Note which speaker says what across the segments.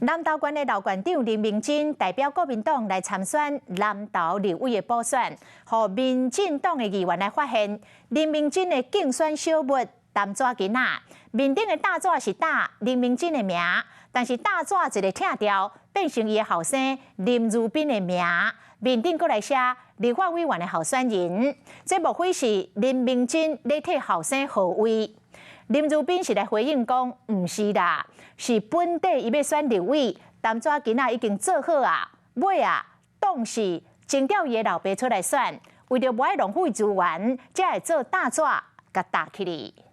Speaker 1: 南投縣的老縣長林明楨代表國民黨來參選南投立委的補選，予民進黨的議員來發現林明楨的競選小物澹紙巾仔，面頂的大紙是打林明楨的名，但是大紙一个拆掉，變成伊的後生林如彬的名，面頂閣來寫立法委員的候選人，這莫非是林明楨咧替後生號位？林如彬是來回應講，毋是啦，是本底伊欲選立委，澹紙巾仔已經做好啊，尾啊，當時徵調伊的老爸出來選，為著無愛浪費資源，才會做大紙共貼起來。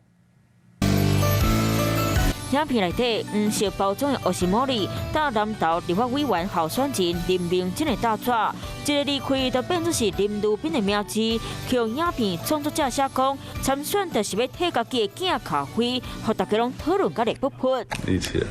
Speaker 2: 影片內底黃色包裝的烏斯莫里，搭南投立法委員候選人林明楨的大紙，一个離開就變做是林如彬的名字。予影片創作者寫講，參選就是欲替家己的囝敲飛，予大家攏討論甲熱噗噗。
Speaker 3: 理解。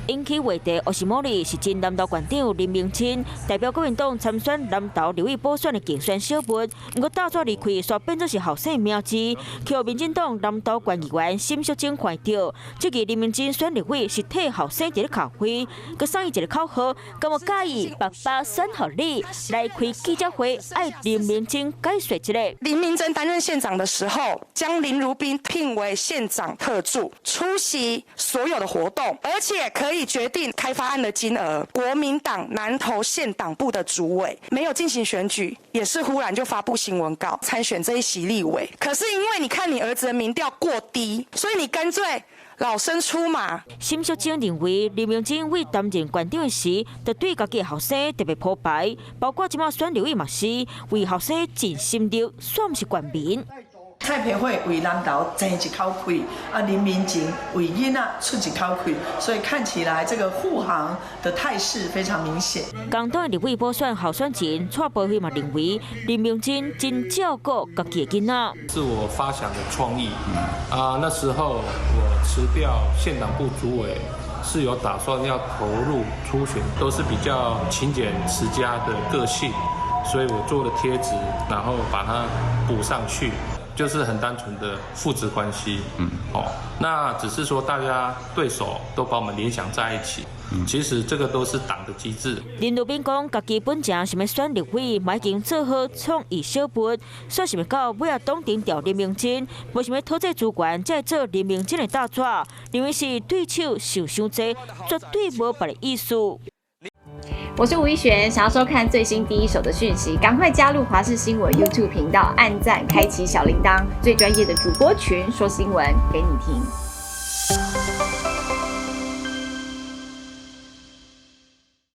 Speaker 2: 引起話題，烏斯莫里是前南投縣長林明楨代表國民黨參選南投立委補選的競選小物，毋過大紙離開，煞變做是後生名字，予民進黨南投縣議員沈淑貞看著，這個林明楨選立委是替後生佇咧敲飛，閣送伊一个口號，敢無佮意爸爸選予你？來開記者會，愛林明楨解說一下。
Speaker 4: 林明楨擔任縣長的時候，將林如彬聘為縣長特助，出席所有的活動，而且可以決定開發案的金額。國民黨南投縣黨部的主委沒有進行選舉，也是忽然就發布新聞稿參選這一席立委。可是因為你看你兒子的民調過低，所以你乾脆老生出馬。
Speaker 2: 沈淑貞認為林明楨為擔任縣長的時，就對家己的後生特別鋪排，包括這馬選立委嘛是為後生盡心力，算毋是縣民。
Speaker 5: 蔡培慧為南投爭一口氣，啊林明楨為囡仔出一口氣，所以看起來這個護航的態勢非常明顯。
Speaker 2: 共黨立委補選候選人蔡培慧嘛認為林明楨真照顧家己的囡仔。
Speaker 6: 是我發想的創意，啊那時候我辭掉縣黨部主委，是有打算要投入初選，都是比較勤儉持家的個性，所以我做了貼紙，然後把它補上去。就是很單純的父子關係，哦，那只是說大家對手都把我們聯想在一起，其實這個都是黨的機制。
Speaker 2: 林如彬講，家己本前想欲選立委，嘛已經做好創意小物，煞想袂到尾仔黨徵調林明楨，無想欲討這資源，才會做林明楨的大紙，認為是對手想傷濟，絕對無別的意思。
Speaker 7: 我是吳一璇，想要收看最新第一手的訊息，趕快加入華視新聞 YouTube 頻道，按讚、開啟小鈴鐺，最專業的主播群說新聞給你聽。